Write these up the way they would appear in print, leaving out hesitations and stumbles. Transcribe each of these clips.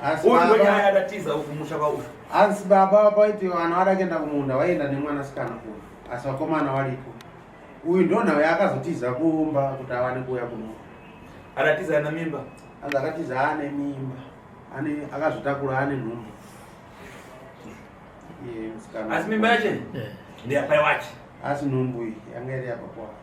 Asi Uyu baba- ndonyaya yatatiza kumusha kwaushu. Asi baba paiti vanhu vada kuenda kumunda vaienda nemwanasikana kuno asi vakomana varipo. Uyu ndonhau yaakazotiza kumba kuti awane kuuya kuno. Akatiza ana mimba. Anzi akatiza ane mimba. Ane akazotakura ane nhumbu. Iye musikana. Asi mimba yache ndeyapai wache. Asi nhumbu iyi yanga iri yababa wake.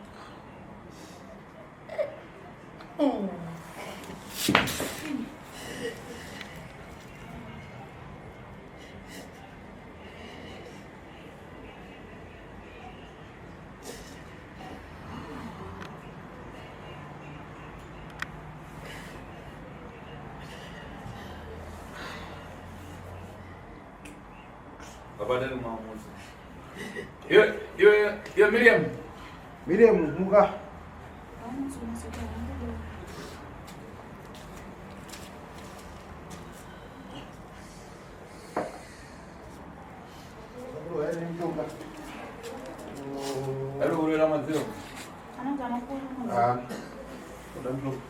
Baba ndari kumamuzi. Iwe iwe iwe Miriam. Miriam muka. Ari kurera madziro. Ah. Kuda mshonga.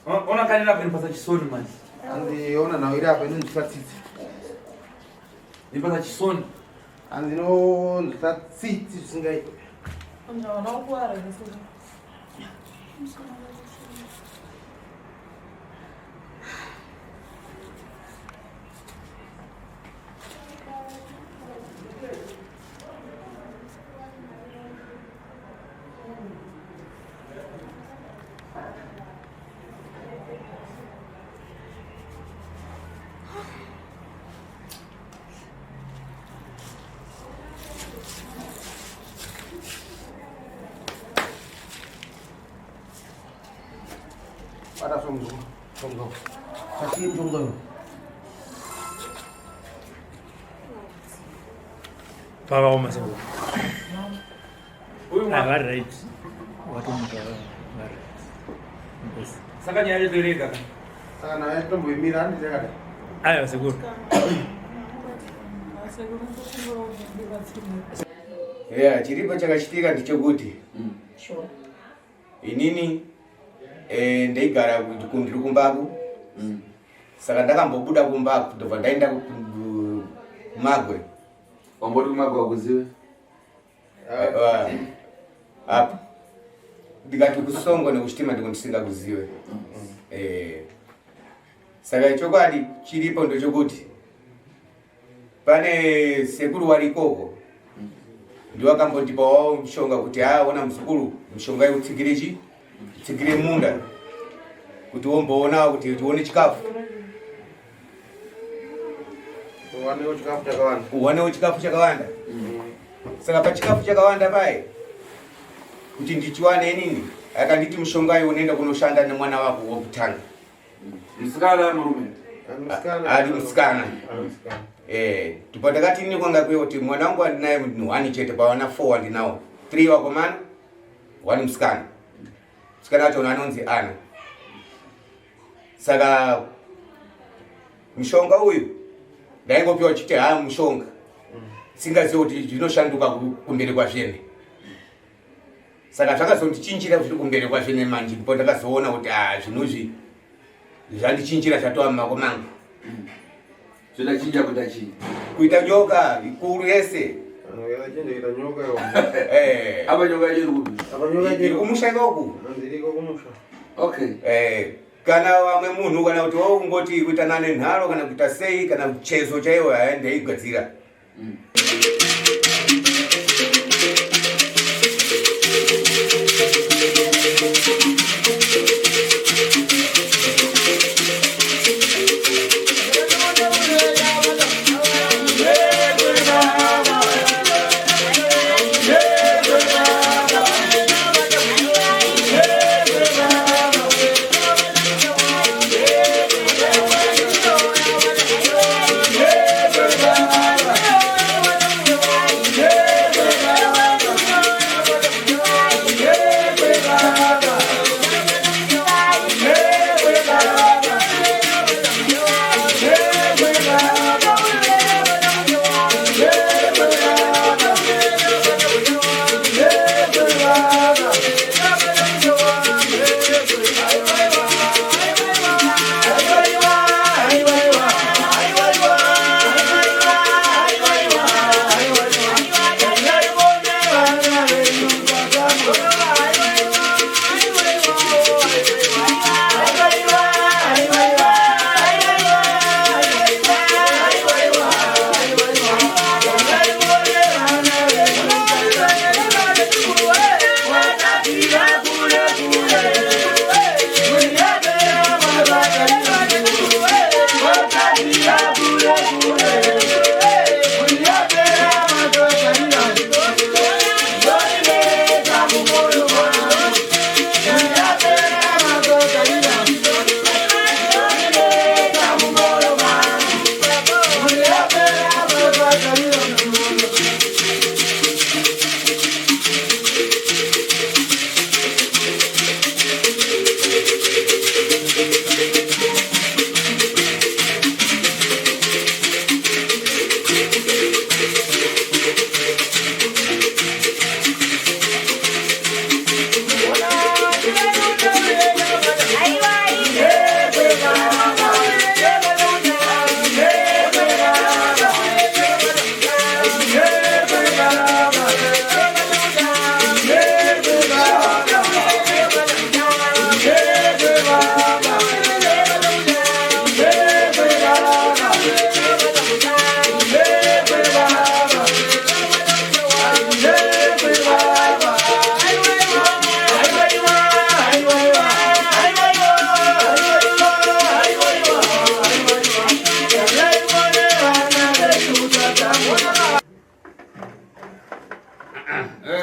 Ona kanena apa inopasa chisoni manje. Anzi ona nhau iri apa inonzwisa tsitsi. Inopasa chisoni. Anzi inonzwisa tsitsi zvisingaite. Bata somzo. Somzo. Sasiye mshonga uyo. Pakaoma sekuru. Uyu Ah, mwana. vari right. Watomuka vari right. Yes. Saka nyaya yedu irega. Saka naye tomboimira handiti yakadai. Aiwa sekuru. Yeah, chiripo chakachitika ndechekuti inini eh, ndaigara ndiri kumbaku saka ndakambobuda kumbaku ndobva ndaenda kumagwe. Wamboti kumagwe akuzive. Apa ndikati kusongo nekuchitima ndiko ndisingakuzive. Eh, saka chokwadi chiripo ndechokuti pane sekuru wari ikoko ndiwakambotipa wawo mushonga kuti aona muzukuru mushonga yekutsigire chi tsigire munda kuti womboonawo kuti tione chikafu Uwanewo chikafu chakawanda. uwanewo chikafu chakawanda. Saka pachikafu chakawanda paye kuti ndichiwane inini akanditi mushonga iwo unoenda kunoshanda nemwana wako wokutanga. Musikana murume. Ari musikana. Ari musikana. Eh, ndipo ndakati ini kwanga kuye kuti mwana wangu andinaye ni one chete pawana 4 andinawo. 3 wakomana, 1 musikana. Musikana wacho anonzi Ana. Saka mushonga uyu ndaingopiwa chite ha mushonga. Singazivi kuti zvinoshanduka kumberi kwazvene. Saka zvakazondichinjira zviri kumberi kwazvene manje ndipo ndakazoona kuti ah zvinhu izvi zvandichinjira zvatova mumako mangu. Zvinachinja kuita chii? Kuita nyoka ikuru yese. Yakachinja kuita nyoka yo. Eh. Apa nyoka yacho iri kupi? Apa nyoka Iri kumusha ikoku. Anzi iriko kumusha. Okay. Eh, kana vamwe munhu kana kuti waungoti kuita nane nharo kana kuita sei kana muchezo chaiwo haya ndaigadzira.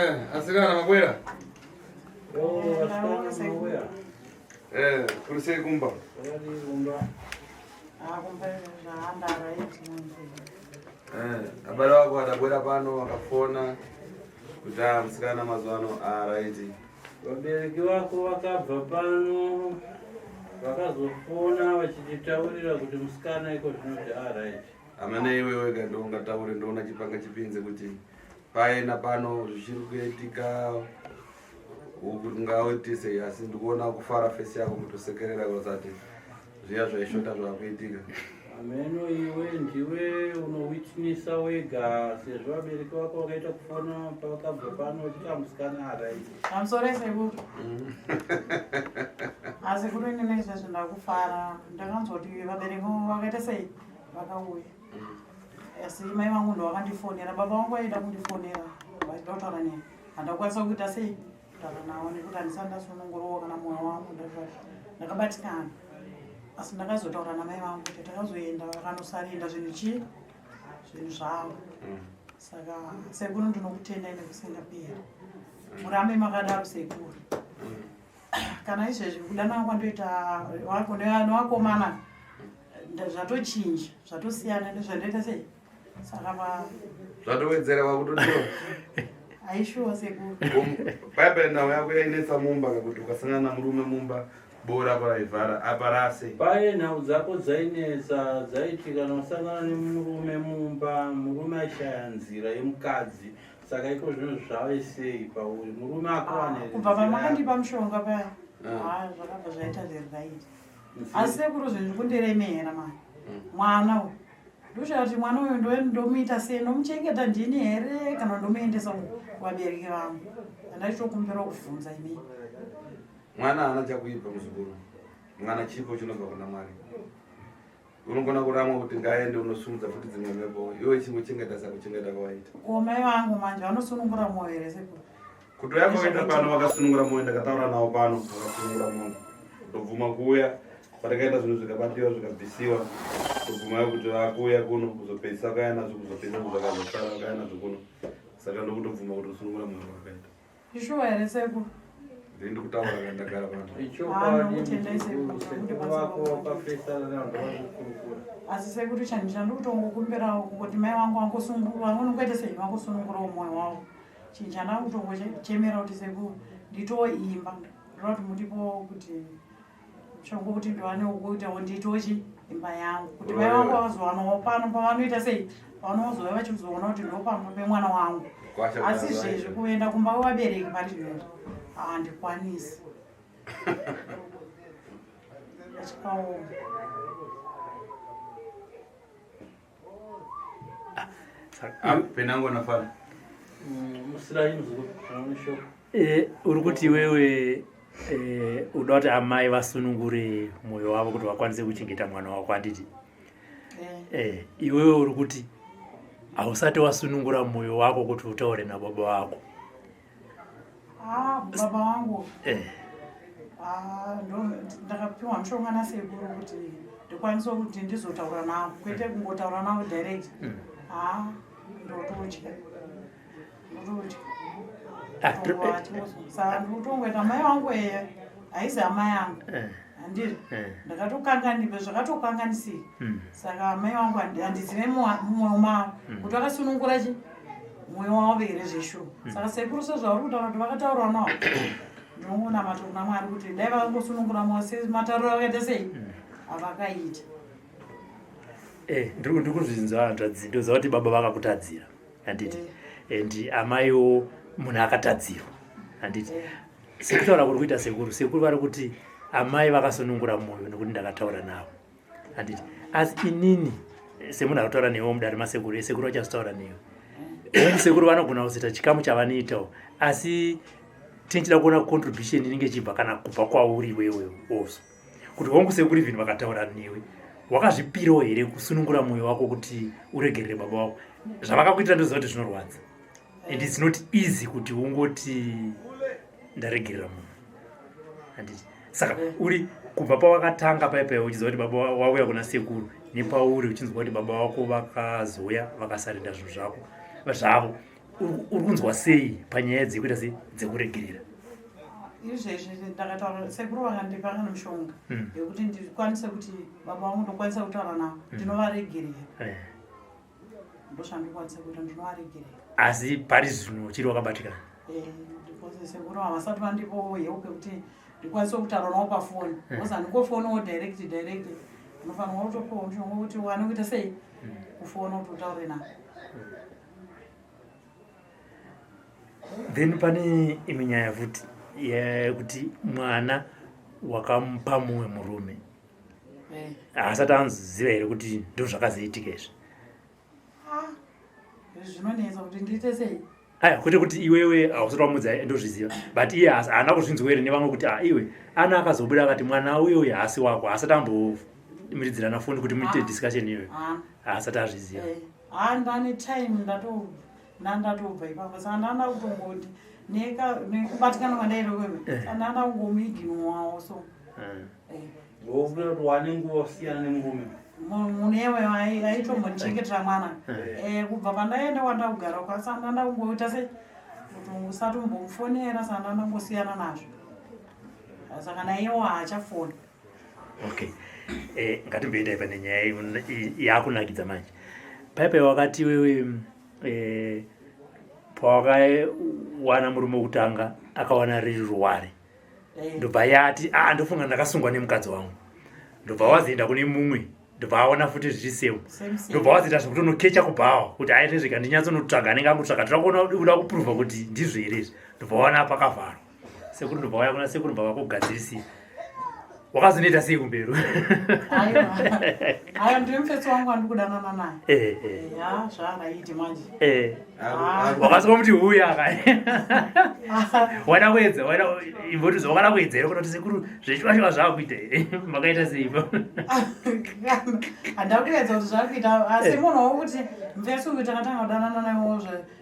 Eh, asikana mabwera. Oh, asikana mauya. Eh, kuri sei kumba? Kwakadii kumba? Eh, abale wako adabwera pano akafona kuti ah musikana mazuva ano araiti. Vabereki vako vakabva pano vakazofona vachititaurira kuti musikana iko zvinoti araiti. Amene iwe wega ndoungataure ndoona chipanga chipinze kuti paye napano zvichiri kuitika uku ngautise asi ndikuona kufara fesi yako kutosekerera kusati zviya zvaishota zvakuitika. Hameno iwe ndiwe unowitnessa wega sezvo vabereki vako vakaita kufona pavakabva pano vachiti amusikana araiti. Pamusoro sekuru. Asi kuri inini izvezvi ndakufara. Ndakanzwa kuti vabereki vangu vakaita sei vakauya. Asi mai vangu ndovakandifonera. Baba vangu vaida kundifonera vachida kutaura neni. Handakwanisa kuita sei kutaura navo nekuti handisati ndasunungurwa kana mwoyo wangu ndakabatikana. Asi ndakazotaura namai vangu kuti takazoenda vakanosarinda zvinhu chii zvinhu zvavo. Saka sekuru ndinokutendai nekusingaperi. Murambe makadaro sekuru. Kana izvezvi kudanana kwandoita nevakomana zvatochinja zvatosiyana nezvandoita sei saka pa Zvatowedzera wakutodiwa. aishuwa sekuru. Bhaibheri nhau yako yainetsa mumba kakuti ukasangana namurume mumba bora apa raivhara apa rase. Paye nhau dzako dzainetsa dzaiti kana usangana nemurume mumba murume aishaya nzira yemukadzi saka iko zvino zvave sei pauri murume akuwane here Kubva nzira yako? pamakandipa mushonga paya Ah. haa zvakabva zvaita zviri right. Nzira- Asi sekuru zvinhu zvikundiremera mani. Mwana uyu ndoshaya kuti mwana uyu ndomuita sei ndomuchengeta ndini here kana ndomuendesa kuvabereki vangu. Handachitokumbira kuvhunza imini. Mwana haana chakuipa muzukuru. Mwana chipo chinobva kuna Mwari. Unogona kuramwa kuti ngaende unosumudza futi dzimwe mhepo. Iwe chingochengeta sakuchengeta kwawaita. Ko mai vangu manje vanosunungura mwoyo here sekuru? Kutoya kwakaita pano vakasunungura mwoyo ndakataura navo pano vakasunungura mwoyo. Ndobvuma kuuya patakaita zvinhu zvikabatiwa zvikabvisiwa ndobvumayo kuti vakuuya kuno kuzopedzisa vakauya nazvo kuzopedzisa zvakazosara vakauya nazvo kuno saka ndokutobvuma kuti usunungura mwoyo kwakaita. Ishuwa here sekuru? Ndini ndikutaura kana ndagara pano. Ichokwadi Ndinokutendai sekuru, muzukuru, sekuru ndakundibasa vako kwamuri. vakapesana navanhu vakukurukura. Asi sekuru chanhu chandikutongokumbirawo kungoti mai vangu vangosungura vanongoita sei vangosunungurawo mwoyo wavo. Chinhu chandakutongochemera kuti sekuru nditoimba ndoda kuti mundipowo kuti mushonga kuti ndiwanewo kuitawo ndiitewo chi imba yangu kuti mai vangu vazowanawo pano pavanoita sei pavanozouya vachizoona kuti ndopamba pemwana wangu. Kwasha Asi kudaro izvezvi aita. kuenda kumba kwevabereki pari zvino handikwanisi. Chikaoma. Ah, penango nafana. Musirai muzukuru, kana une shoko. Uri kuti iwewe uda kuti amai vasunungure mwoyo wavo kuti vakwanise kuchengeta mwana wako handiti? Iwewe uri kuti hausati wasunungura mwoyo wako kuti utaure nababa vako. Ah, baba vangu. Ah, ndakapiwa mushonga nasekuru kuti ndikwanise kuti ndizotaura navo kwete kungotaura navo direct. Ah, ndototya. Ndototya. Ah, Saka ndikutongoita mai vangu eya haisi hama yangu. Handiri. Ndakatokanganiswa zvakatokanganisika. Saka mai vangu handizive mumwoyo mavo kuti vakasunungura chi mwoyo wavo here zveshuwa. Saka sekuru sezvauri kutaura kuti vakataura navo ndinongonamata kuna Mwari kuti dai vakangosunungura mwoyo sematauriro avakaita sei avakaita. Ndiri kuzvinzwa hanzvadzi, ndoziva kuti baba vakakutadzira handiti, and amaiwo munhu akatadzirwa handiti. Sekutaura kuri kuita sekuru, sekuru vari kuti amai vakasunungura mwoyo nekuti ndakataura navo handiti. Asi inini semunhu ari kutaura newe mudare masekuru, sekuru vachazotaura newe. Hongu sekuru vanogona kuzoita chikamu chavanoitawo, asi tinchida kuona contribution inenge ichibva kana kubva kwauri iwewe also. Kuti hongu sekuru even vakataura newe, wakazvipirawo here kusunungura mwoyo wako kuti uregerere baba wako? Zvavakakuitira ndoziva kuti zvinorwadza. And it's not easy kuti ungoti ndaregerera munhu. Handiti. Saka uri kubva pawakatanga paya paya uchiziva kuti baba wauya kuna sekuru nepauri uchinzwa kuti baba vako vakazouya vakasarenda zvinhu zvako zvavo. Uri kunzwa sei panyaya dzekuita sei dzekuregerera? Izvezvi ndakataura sekuru vakandipa kana mushonga yekuti ndikwanise kuti baba vangu ndokwanisa kutaura navo, ndinovaregerera. Ndozvandikwanisa kuita, ndinovaregerera. Asi pari zvino uchiri wakabatikana? Because sekuru havasati vandipowo help yekuti ndikwanise kutaura navo pafoni, because handingofonawo direct direct. Unofanirwa kutopiwa mushonga wekuti uwane kuita sei kufona kuti utaure navo. Then pane imwe nyaya futi yekuti mwana wakamupa mumwe murume, haasati anziva here kuti ndo zvakazoitika izvi? Ah, zvinonetsa kuti ndiite sei. Aya, kwete kuti iwewe hausati wamudza, ndozviziva, but iye haana kuzvinzwa here nevamwe kuti ah, iwe ana akazobuda akati mwana uyo uyo haasi wako? Haasati ambomiridzirana foni kuti muite Ah. discussion iyoyo? Ah. Haasati azviziva? Ha, ndane time ndandatobva ipapo, saka ndanda kutongoti nekubatikana kwandaita kwewe, saka ndanda kungomuignorawo so. Wokuda kuti wane nguva usiyana nemurume. Munewe aitombondichengetera mwana kubva pandaenda kwandakugara kwa, saka ndanda kungoita sei kuti usatombomufonera, saka ndandangosiyana nazvo, saka naiyewo haachafoni. Okay, ngatimboendai pane nyaya yakunakidza manje. Paipai wakati wewe pawakawana murume wekutanga akawana riri ruware, ndobva yati a ndofunga ndakasungwa nemukadzi wangu, ndobva wazoenda kune mumwe, ndobva aona futi zviri same. Same, same. Ndobva wazoita zvekutonokecha kubhawa kuti aitezveka ndinyatsonotsvaga anenge angotsvaga, toda kuona uda kuprova kuti ndizvo here izvi, ndobva waona pakavharwa sekuru, ndobva wauya kuna sekuru, ndobva vakugadzirisira. Wakazonoita sei kumberi? Aiwa, aiwa, ndiri mufetsi wangu wandikudanana naye. Ya, zvaaraiti manje. Ah. Wakasvika muti huya ka, wada kuedza, wada imboti wakada kuedza here kuna kuti sekuru zvechivashiva zvaakuita here? Makaita seipo? Handida kuedza kuti zvakuita, asi munhu wokuti mufetsi uyu takatanga kudanana nayewo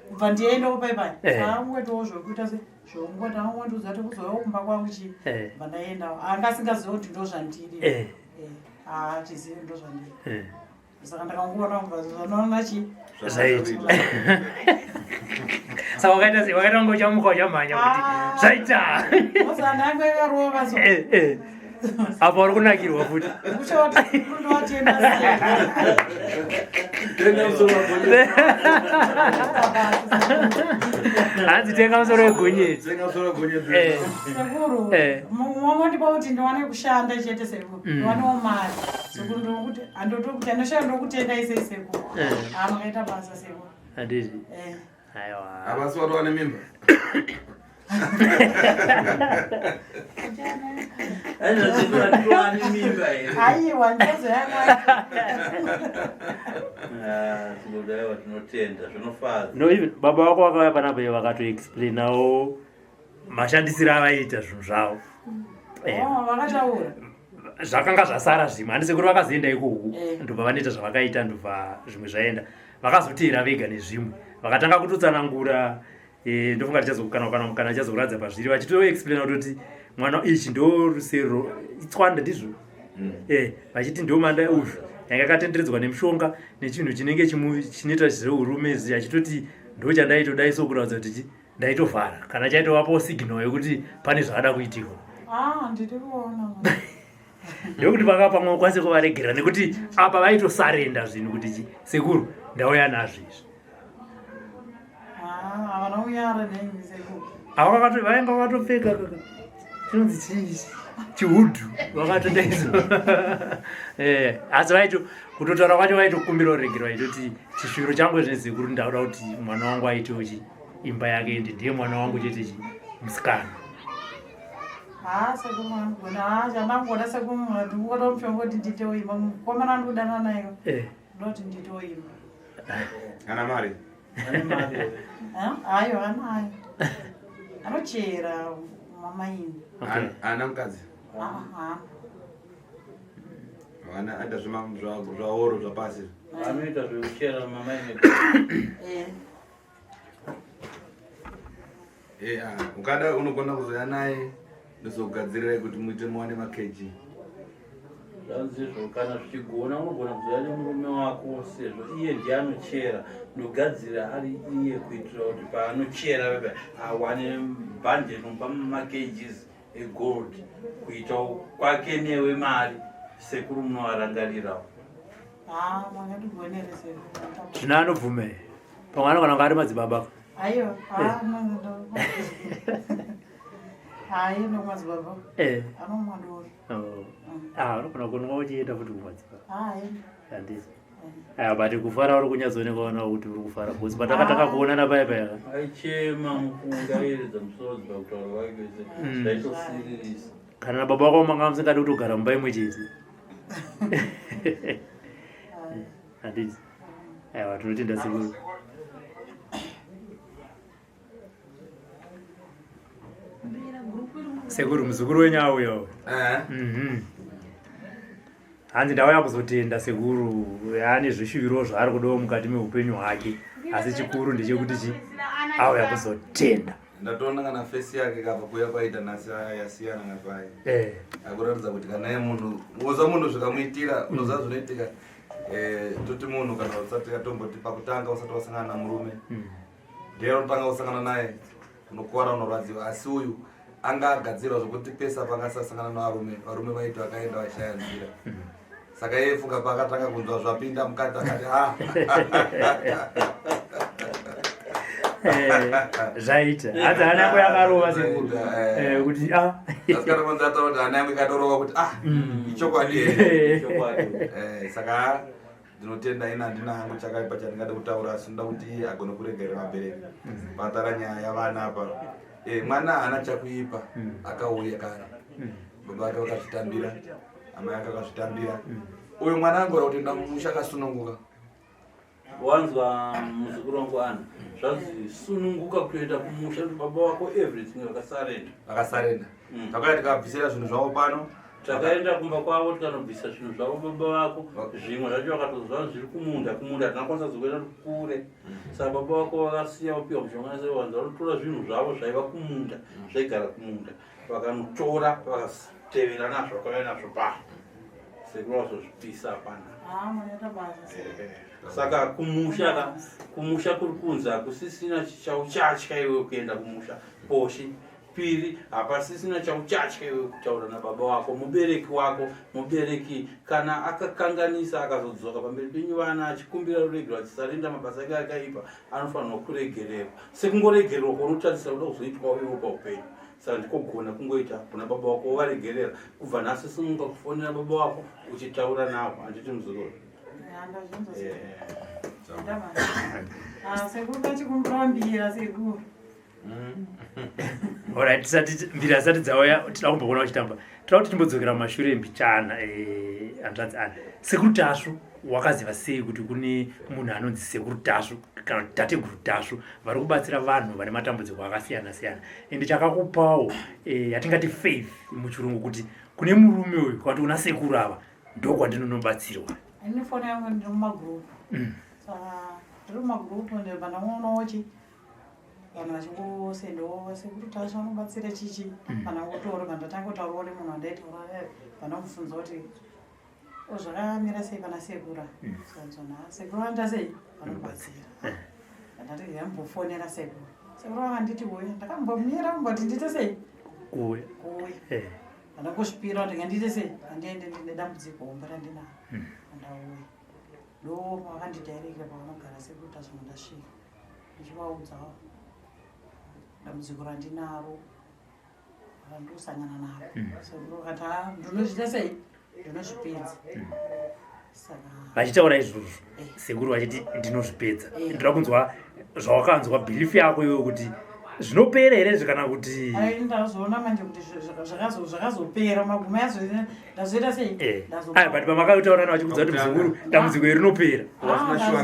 kubva ndiendawo paipai, angoitawo zvekuita se zvongoti angondiudza kuti kuzouyawo kumba kwangu chii, bva ndaendawo. Anga asingazivi kuti ndo zvandiri. Haachizivi ndo zvandiri, saka ndakangoona kubva zvanoona chii. Zvaita. Saka wakaita sei? Wakaita kunge uchamuka uchamhanya kuti Ah. zvaita? Ozandangoikarova so. Apa uri kunakirwa futi. Kuchoti ndowatenda sei. Tenga musoro wagonyeti. Hanzi tenga musoro wegonyeti. Tenga musoro wegonyeti. Sekuru, mongondipa kuti ndiwane kushanda chete sekuru, ndiwanewo mari sekuru. Ndokuti handotokuti andoshanda, ndokutendai sei sekuru. Ah, makaita basa sekuru. Handiti? Eh. Aiwa. Havasi watova nemimba. Aizvasekuru mimba here? Aiwa, ndozo yangu. Aiwa, tinotenda, zvinofadza. No, even baba vako vakauya panapa ivo vakatoexplainawo mashandisiro avaiita zvinhu zvavo. Oh, vakataura. Zvakanga zvasara zvimwe, handi sekuru vakazoenda ikoko, ndobva vanoita zvavakaita, ndobva zvimwe zvaenda, vakazoteera vega nezvimwe, vakatanga kutotsanangura. Ndofunga tichazokana kana kana tichazokuratidza pazviri, vachitoexplaina kutoti mwana ichi ndo rusero itswanda ndizvo. Vachiti ndo manda uyu yanga yakatenderedzwa nemishonga nechinhu chinenge chinoita zveurume, achitoti ndo chandaitodai, so kuratidza kuti ndaitovhara kana chaitovapo signal yekuti pane zvakada kuitika. Ah, ndiri kuona. Ndekuti vanga pamwe ukwanise kuvaregerera nekuti apa vaitosarenda zvinhu kuti sekuru ndauya nazvo izvi. Ah, havana kuyara nemi sekuru. Ava vainga vakatopfeka kaka chinonzi chii, chihudhu, vakatodaiso. Asi vaito kutotaura kwacho vaitokumbira kuregerwa, vaitoti chisviro changu zvine sekuru, ndakuda kuti mwana wangu aitewo chi imba yake, ende ndiye mwana wangu chete chi musikana. Ha, sekuru vanogona. Ha, chandangoda sekuru, ndingoda mushonga kuti ndiitewo imba. Mukomana andikudanana nayo ndoti ndiitewo imba. Ana mari? Ane mari here? Ayo anayo, anochera mamaini. Ana mukadzi? Haana. Vana aita zvaoro zvapasi. Anoita zvekuchera mamaini. Ah, ukada unogona kuzoya naye ndozokugadzirirai kuti muite muwane makeji. Zvanzi izvo kana zvichigona unogona kuzouya nemurume wako sezvo iye ndiye anochera ndogadzira ari iye kuitira kuti paanochera bebe awane bhande rinomupa makgs egold kuitawo kwake newe mari sekuru munovarangarirawo. Ah, makatigonere sekuru. Zvino anobvume pamwe anogona kunge ari madzibaba. Aiwa, ah, no, no, no. Hayi, no madzibaba. Eh. Anomwa doro. Oh. Ah, unogona kunwa uchienda futi kumadzibaba. Hayi. Handisi. Aya but kufara uri kunyatsooneka ona kuti uri kufara because patakatanga kuonana paya paya. Aichema mukunga aiyeredza musodzi pakutaura kwake kwese. Zvaitosiririsa. Kana nababa wako manga musingadi kutogara mumba imwe chete. Handiti. Aiwa tinotenda sekuru. Sekuru muzukuru wenyu auya uyu. Eh. Hanzi ndauya kuzotenda sekuru ane zvishuviro zvaari kudawo mukati meupenyu hwake asi chikuru ndechekuti chi auya kuzotenda. Ndatoona kana fesi yake kabva kuuya kwaita nhasi yasiyana napaye. Eh. Akuratidza kuti kana iye munhu unoziva munhu zvikamuitira unoziva zvinoitika eh, toti munhu kana usati atomboti pakutanga usati wasangana namurume ndiye unotanga kusangana naye unokuwara unorwadziwa asi uyu anga agadzirwa zvekuti pese apa angasasangana nevarume varume vaiti vakaenda vashaya nzira saka iye funga paakatanga kunzwa zvapinda mukati akati ah. Eh, zvaita hanzi hana yako yakarova sekuru Zvaita, eh. Eh, kuti ah. Asi kana kwanzi ataura kuti hana yangu ikatorova kuti ah ichokwadi here Chokwadi. Eh, saka ndinotenda ini handina hangu chakaipa chandingade kutaura asi ndoda kuti iye agone kuregerera vabereki vatara nyaya yavana apa Eh, mwana haana chakuipa akauya kare baba vake vakazvitambira amai ake vakazvitambira uyu mwana angora kutoenda mumusha akasununguka Wanzwa muzukuru wangu Ana, zvanzi sununguka kutoenda kumusha kuti baba wako everything vakasarenda. Vakasarenda. Takauya tikabvisira zvinhu zvavo pano. Takaenda kumba kwavo tikanobvisa zvinhu zvavo baba vako, zvimwe zvacho vakatozva zviri kumunda, kumunda hatina kukwanisa kuzokuenda kure. Saka baba vako vakasiya vapiwa mushonga nese vanzi vanotora zvinhu zvavo zvaiva kumunda, zvaigara kumunda, vakanotora vakatevera nazvo vakauya nazvo pano. Sekuru vazozvipisa hapana. Ah, munoita basa sekuru. Saka kumusha ka, kumusha kuri kunzi hakusisina chauchatya iwe kuenda kumusha poshi piri hapasisina chauchatya iwe kutaura nababa wako mubereki wako mubereki kana akakanganisa akazodzoka pamberi penyu vana achikumbira ruregerero achisarenda mabasa ake akaipa anofanirwa kuregererwa sekungoregererwa kwaunotarisira kuda kuzoitwawo iwe paupenyu saka ndikogona kungoita kuna baba wako wovaregerera kubva nhasi simuka kufonera baba wako uchitaura navo handiti muzukuru Ah, sekuru ndachikumbira mbira sekuru. Alright, tisati mbira dzisati dzauya tinoda kumbokuona uchitamba. Tinoda kuti timbodzokera mumashure mbichana eh, hanzvadzi Ana. Sekuru Tasvu wakaziva sei kuti kune munhu anonzi Sekuru Tasvu kana kuti Tateguru Tasvu vari kubatsira vanhu vane matambudziko akasiyana siyana. Ende chakakupawo eh, yatingati faith muchirungu kuti kune murume uyu kana kuti kuna sekuru ava ndokwandinonobatsirwa. Ini foni yangu ndiri mumagroup. Saka ndiri mumagroup ndibva ndaonawo chi vanhu vachingosendawo sekuru Tasvu vanobatsira chichi pandangotaura pandatanga kutaurawo nemunhu wandaitaura naye pandamubvunza kuti o zvakamira sei pana sekuru sanzona sekuru vanoita sei vanobatsira ndati ndambofonera sekuru sekuru vakanditi uya ndakambomira kumboti ndiite sei Kuuya. kuuya Eh. ndangosvipira kuti ngandiite sei handiende ndine dambudziko hombe randinaro ndauya ndo vakandidireka pavanogara sekuru Tasvu ndasvika ndichivaudza dambudziko randinaro randosangana naro sekuru vakati "Ah, ndinozviita sei ndinozvipedza saka Vachitaura izvozvo sekuru vachiti ndinozvipedza. Ndinoda kunzwa zvawakanzwa belief yako iwe kuti zvinopera here izvi kana kuti ai ndazoona manje kuti zvakazopera magumo yazo ndazoita sei Eh. Aya, but pamakataura navo vachikudza kuti muzukuru dambudziko iri rinopera.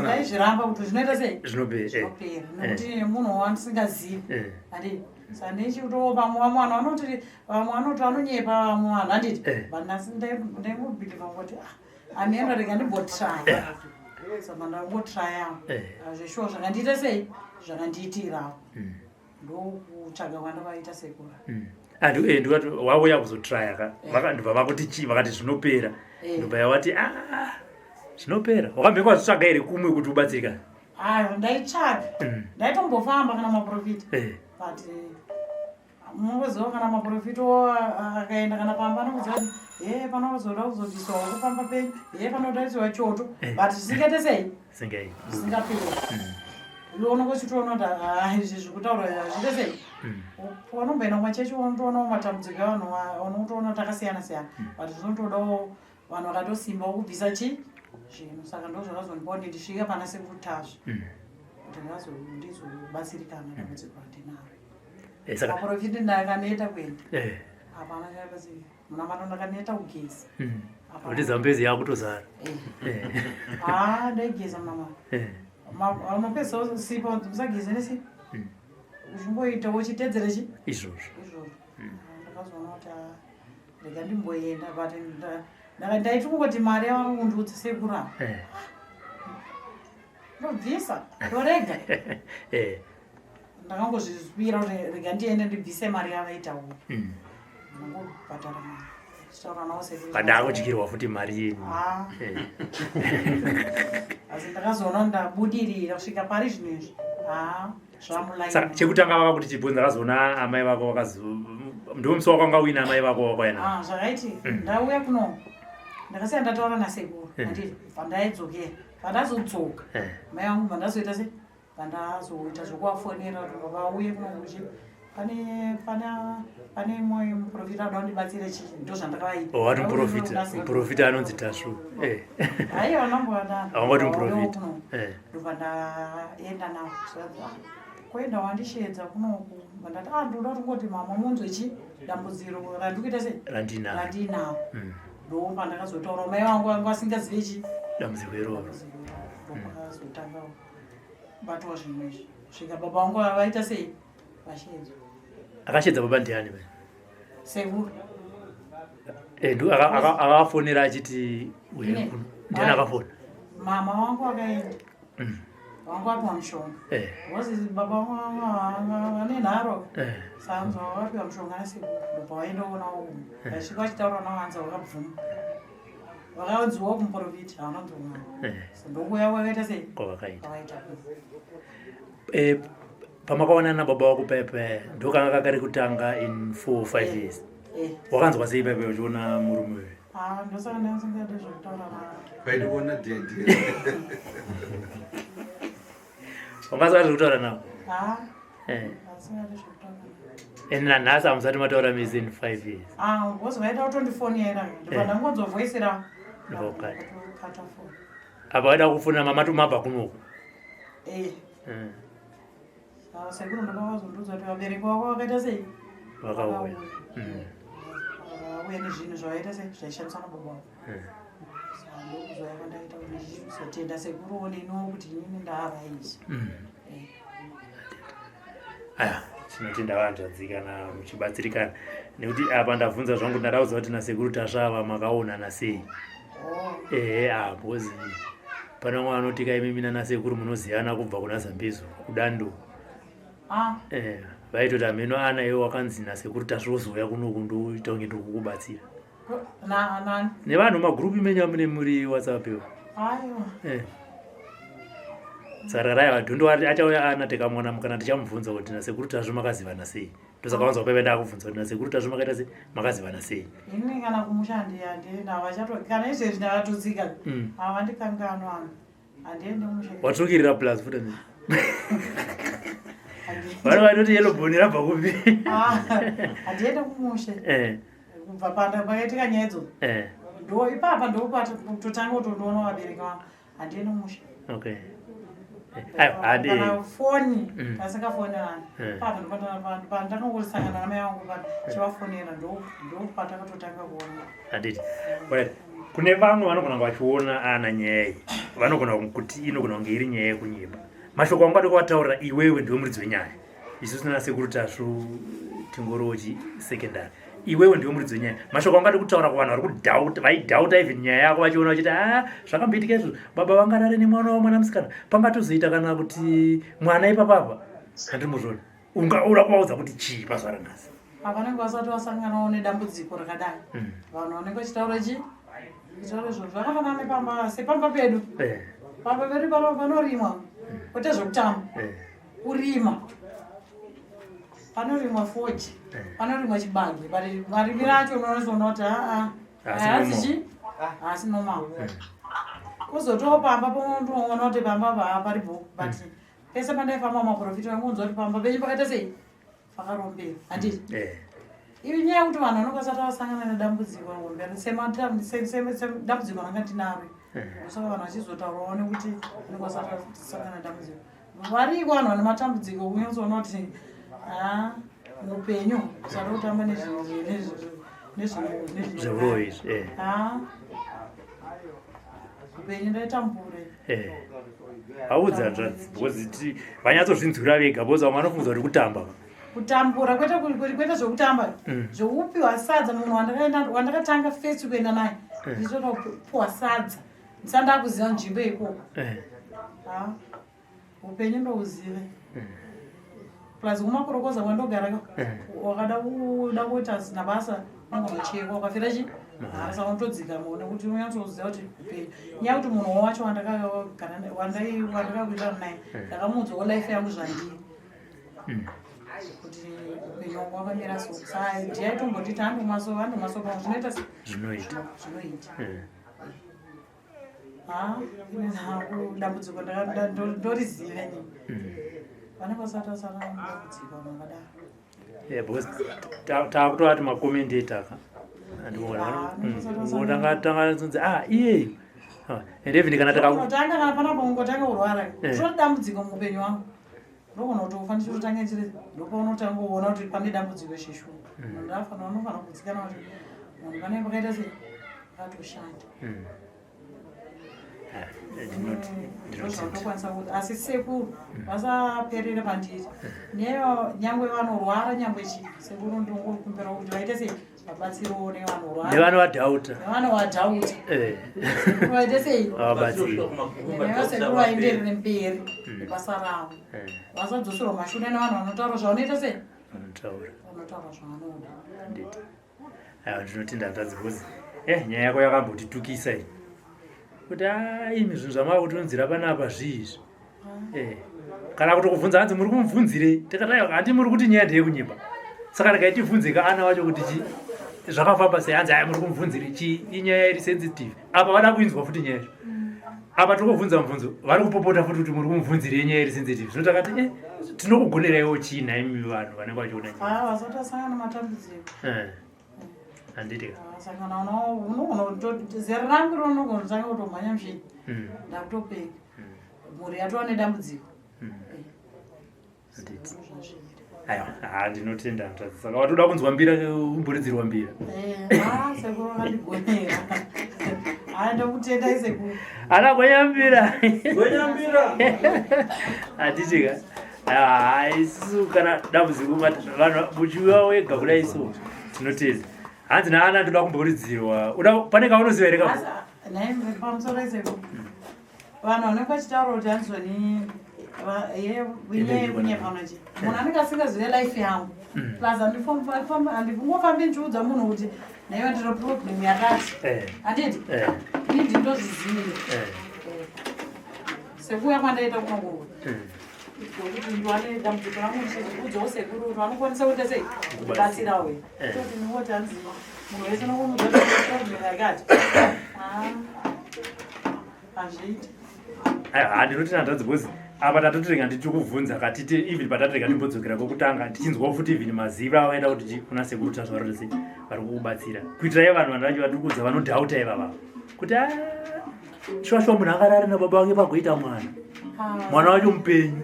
Ndaizviramba kuti zvinoita sei Zvinopera. eh. zvinopera nekuti munhu wandisingazivi Eh. handiti saka ndichitopa vamwe vanhu vanoti vamwe vanoti vanonyepa vamwe vanhu handiti Eh. but nhasi ndaingobhilivha kuti ah handienda rega ndimbotraya saka ndangotrayawo Eh. zveshuwa zvakandiita sei zvakandiitirawo ndokutsvaga kwandavaita sekura Ndikati wauya kuzotraya ka ndibva vakuti chii vakati zvinopera. Eh. Ndobva yawati ah zvinopera. Wakambenge wazvitsvaga here kumwe kuti ubatsirikane? Ayo ndaitsvaga. Ndaitombofamba kana maprofita. Eh. But mungoziva kana maprofita akaenda kana pamba anokuziva kuti he panozoda kuzobviswa huku pamba penyu, he panoda kuisiwa choto. Eh. But zvisingaite sei? Singai. Zvisingaperi. Iwe unonge uchitoona kuti ah, izvi zvikutaurwa izvi hazviite sei? Paunomboenda kumachechi unotoonawo matambudziko evanhu unotoona kuti akasiyana siyana. But zvinotodawo vanhu vakatosimbawo kubvisa chi zvinhu. Saka ndo zvakazondipa kuti ndisvike pana Sekuru Tasvu. Kuti ndizobatsirikana dambudziko randinaro. Eh, saka Maprofita ndakaneta kuenda. eh. Hapana chaibatsirika. Munamato ndakaneta kugeza. Hapana. Kuti Zambezi yakutozara. Eh. Eh. Ah, ndaigeza munamato. Eh. Unopedza sipo, musageze nesipo. Uchingoita uchitedzere chi? Izvozvo. Izvozvo. Ndakazoona kuti ah, rega ndimboenda but ndaiti kungoti mari yavari kundiudza sekuru ava. Eh. Ndobvisa, ndorega. Eh. Ndakangozvizwira kuti rega ndiende ndibvise mari yavaitaura. Ndangobhadhara mari. Ndichitaura navo sekuru. Pandakudyirwa futi mari yenyu. Ah. Eh. Asi ndakazoona ndabudirira kusvika pari zvino izvi. Ah, zvamulaini. Saka chekutanga vakakuti chibvunza akazoona amai vako vakazo ndiwo musi wakanga uina amai vako wakauya navo. Ah, zvakaitika. Ndauya kuno. Ndakasiya ndataura nasekuru. Handiti pandaidzokera. Pandazodzoka. Eh. Mai vangu pandazoita sei? Pandazoita zvekuvafonera kuti vauye kuno kuchi pane pane pane mwe muprofita anoda kundibatsira chii ndo zvandakavaita. Oh, wati muprofita. Muprofita anonzi Tasvu. Eh. Haiwa ndambovadana. Awangoti muprofita. Eh. Ndobva ndaenda navo. Zvikanzi, "Ah, kuenda wandisheedza kunoku. Ndobva ndati ah ndoda kuti ngoti mama munzwe chi dambudziko randikuita sei? Randinaro. Randinaro. Ndo pandakazotaura mai vangu vanga vasingazive chi Dambudziko iroro. dambudziko ndopakazotanga kubatwa zvinhu izvi. Svika baba vangu vaita sei? Vasheedzwa. Akasheedza baba ndiani be? Sekuru. Eh, ndu akafonera achiti uye Ine. kuno. Ndiani akafona? Mama wangu akaenda. Wangu apiwa mushonga. Eh. Because baba vangu vane nharo. Eh. Sanzo vapiwa mushonga nasekuru. Ndobva vaenda kuona uku. Vasvika vachitaura navo hanzi vakabvuma. Vakanziwa kumuprofita havana kunzwa. Eh. So ndokuuya kwakaita sei? Kwavakaita. Kwavaita. Eh, pamakaonana nababa wako pepe ndokanga kakari kutanga in 4 or 5 years. Eh. Wakanzwa sei pepe uchiona murume uyu? Ah, ndosaka ndasingade zvekutaura navo. Paindikuona dhedhi. Wangasati zvekutaura navo? Ah, Eh. ndasingade zvekutaura navo. And nanhasi hamusati mataura mese in 5 years. Ah, because vaida kutondifonera. Ndobva Eh. ndangonzovhoisira. Ndobva ukati. Kata foni. Apa vaida kufona mama mabva kunoku. Eh. Eh. Ah, sekuru ndopavazondiudza kuti vabereki vako vakaita sei? Vakauya. Vakauya nezvinhu zvavaita sei zvaishandiswa nababa vavo. Eh. Saka ndokuzouya kwandaita kuti ndichizotenda sekuruwo neniwo kuti inini ndaava izvi. Eh. Aya, tinotenda vanzvadzi kana muchibatsirikana nekuti apa ndabvunza zvangu ndadaudza kuti nasekuru Tasva makaonana sei. Oh. Ehe, ah, because pane vamwe vanoti kaimimi nanasekuru munoziyana kubva kuna Zambezo kudando. Ah, Eh, vaitoti hameno ana iwo wakanzi nasekuru Tasva uzouya kunoku ndoita kunge ndokukubatsira. na nani? Nevanhu magurupu menyu amune muri WhatsApp iwo. Aiwa. Eh. Saka rai vadhundo achauya ana tikamuona kana tichamubvunza kuti nasekuru Tasva makazivana sei. Ndosaka wanzwa pepe ndakubvunza kuti nasekuru Tasva makaita sei makazivana sei. Ini kana kumusha handiendi havachato kana izvezvi ndakatotsika. Havandikanganwa. Handiendi kumusha. Watsvukirira plus futi ne. Handi- Vanhu vanoti yellow bone rabva kupi. Ah, handiendi kumusha. Eh, Kubva panda pakaitika nyaya idzodzo. eh, Ndo ipapa ndopatotanga kutondoona vabereki vangu. Handiendi kumusha. okay. Eh, Aiwa, handi. Kana foni tasingafonerani. Eh. Papa ndopandakangosangana namai vangu chivafonera ndopatakatotanga kuona. Handiti. Right. Kune vamwe vanogona kunge vachiona ana nyaya iyi. Vanogona kuti inogona kunge iri nyaya yekunyeba. Mashoko angu adokuvataurira iwewe ndiwe muridzi wenyaya. Isusu nana sekuru Tasvu tingorochi secondary. Iwewe ndiwe muridzi wenyaya. Mashoko angu adokutaura kuvanhu vari kudhauta, vaidhauta even nyaya yako vachiona vachiti ah zvakamboitika izvo. Baba vangarare nemwana wavo mwana musikana. Pangatozoita kana kuti mwana ipapapa. Handiri muzvona. Ungaura kuvaudza kuti chii pazuva ranhasi. Pavanenge vasati vasanganawo nedambudziko rakadai. Vanhu vanenge vachitaura chi? Zvaro izvo zvakafanana nepamba sepamba pedu. Eh. Pamba pedu pano panorimwa kwete zvekutamba. Eh. Kurima. Panorimwa foji. Eh. Panorimwa chibage. But marimiro acho unozoona kuti aa Haasi haasi normal. chi? Haasi normal. Kuzotowo pamba ponoona kuti pamba apa paripo but pese pandaifamba maprofita vangonzwa kuti pamba penyu pakaita sei? Pakarombera. Handiti? Eh. Iyo nyaya yekuti vanhu vanenge vasati vasangana nedambudziko hombe sedambudziko ranga tinaro saka vanhu vachizotaurawo nekuti vanenge vasati vasangana nedambudziko variko vanhu vane matambudziko kunyatsoona kuti ha muupenyu usada kutamba Zvehuroyi izvi. Eh. ha upenyu ndaitambure Eh. Audza hanzvadzi because vanyatsozvinzwira vega because vamwe vanofunga kuti kutamba. Kutambura kwete kwete zvekutamba, zvekupiwa sadza. Munhu wandakatanga first kuenda naye, ndichoda kupiwa sadza ndisati ndakuziva nzvimbo ikoko. Ha, upenyu ndouzive, plus kumakorokoza kwandogara wakada kuda kuita zina basa unongonochekwa ukafira chi mahara, saka unotodzika muone kuti unyatsoziva kuti upenyu, nyaya yekuti munhu wacho wandakagara wandakakuitana naye, ndakamuudzawo life yangu zvandiri, kuti upenyu wangu wakamira so. Saa ndiyaitombotiti handomaso handomaso pamwe zvinoita Zvinoita. Zvinoita. Ha, ini hangu dambudziko ndoriziva ini. Vanenge vasati vasangana nedambudziko vanhu vakadaro. Yeah, because takutovati macommentator ka. Ah, Tanga tanga tonzi ah iye. Ah, and even kana taka Unotanga kana panapo ungotanga kurwara, tori dambudziko muupenyu wangu, ndogona kutofa ndichitotanga chiri, ndopaunotanga kuona kuti pane dambudziko sheshu. Ndafana unofana kudzikana kuti munhu pane pakaita sei akatoshanda. Ah, ndinoti Ndozvaunokwanisa kuti, asi sekuru vasaperere pandiri neyo, nyangwe vanorwara, nyangwe chii, sekuru ndinongokumbira kuti vaite sei vabatsirewo nevanorwara nevanovadhauta. Nevanovadhauta. Vaite sei? Vabatsire. Nevasekuru vaenderere mberi nebasa ravo, vasadzoserwa mashure nevanhu vanotaura zvavanoita sei Vanotaura. Vanotaura zvavanoda. Handiti. Aiwa, ndinotenda hanzvadzi because nyaya yako yakambotitukisa iyi kuti aimi zvinhu zvamava kutonzira panapa zvii izvi, kana kutokubvunza hanzi muri kumubvunzirei? Tikati aiwa, handi muri kuti nyaya ndeyekunyepa, saka regai tibvunze kaana wacho kuti chi zvakafamba sei. Hanzi aya muri kumubvunzirei chi, inyaya iri sensitive apa, vada kuinzwa futi nyaya yacho apa. Tokubvunza mubvunzo, vari kupopota futi kuti muri kumubvunzirei nyaya iri sensitive. Zvino takati tinokugoneraiwo chii nhaimi vanhu vanenge vachiona nyaya? Haa, vasati vasangana nematambudziko. Handiti ka? Sangana unogona zera rangu rinogona kutanga kutomhanya muchini, ndakutopeka mhuri yatova nedambudziko. Handiti. Aiwa, ha, ndinotenda hanzvadzi. Saka watoda kunzwa mbira, umboridzirwa mbira? Ha, sekuru vakandigonera. Ha, ndokutendai sekuru. Ana gwenyambira. Gwenyambira. Handiti ka? Aiwa, isusu kana dambudziko vanhu muchiuya wega kudai so tinotenda. Hanzi naana ndoda kumboridzirwa. Uda pane kaunoziva here ka? Nhai, pamusoro isekuru, vanhu vanenge vachitaura kuti hanzoni inyaya yekunyepana chi, munhu anenge asingazive life yangu, plus handingofambi ndichiudza munhu kuti naiwe ndino problem yakati. Handiti? Ini ndindozvizive sekuuya kwandaita kunongoa kuti ndiwane dambudziko rangu ndichiudzawo sekuru kuti vanokwanisa kuita sei kubatsirawo. Toti ndingoti hanzi munhu wese nokumuudza problem yakati. Ah, hazviiti. Aiwa, ndinoti hanzvadzi because apa tatotirega ndichikubvunza katiti even patatirega timbodzokera kwekutanga tichinzwawo futi even maziva avaita kuti kuna sekuru tazvaroti sei vari kukubatsira kuitira ivo vanhu vanhu vacho vari kuudza vanodhauta ivava kuti "Ah, shuwa shuwa munhu akarara nababa vake pagoita mwana, mwana wacho mupenyu."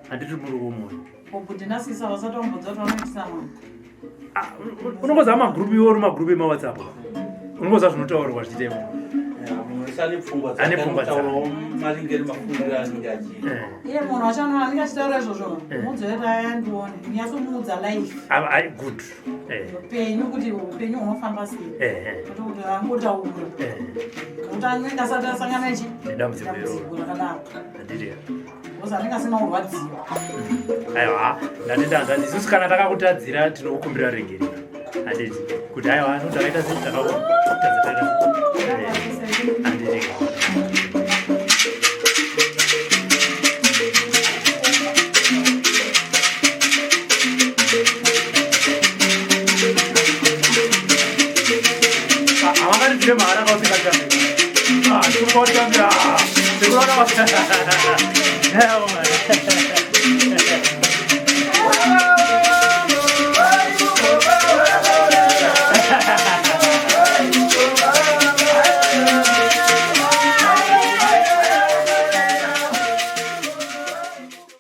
Handiti muri kumoyo? Kuti nasisa vasati vambodza kuti vanoitisa mwana. Unongoziva magrupu iwo uri magrupu emaWhatsApp, unongoziva zvinotaurwa zvichiita imomo. Munhu wese ane pfungwa Ane pfungwa dzake, anotaurawo maringe nemafungiro anenge achiita. Iye munhu wacho anenge achitaura izvozvo, muudze kuti aya ndione ndinyatsomuudza life Ah, ah, good. Upenyu, kuti upenyu hunofamba sei, kwete kuti angotaura kuti anenge asati asangana ichi Nedambudziko iroro. Dambudziko rakadaro. Handiti? Because anenge asina kurwadziwa. Aiwa, ndatenda hanzvadzi. Isusu kana takakutadzira tinokukumbira regerero, handiti? Kuti aiwa, no, takaita sei, takakutadza, takaita sei. Hautambire mahara kausingatambi. Ah, sekuru kautambira. Sekuru vana.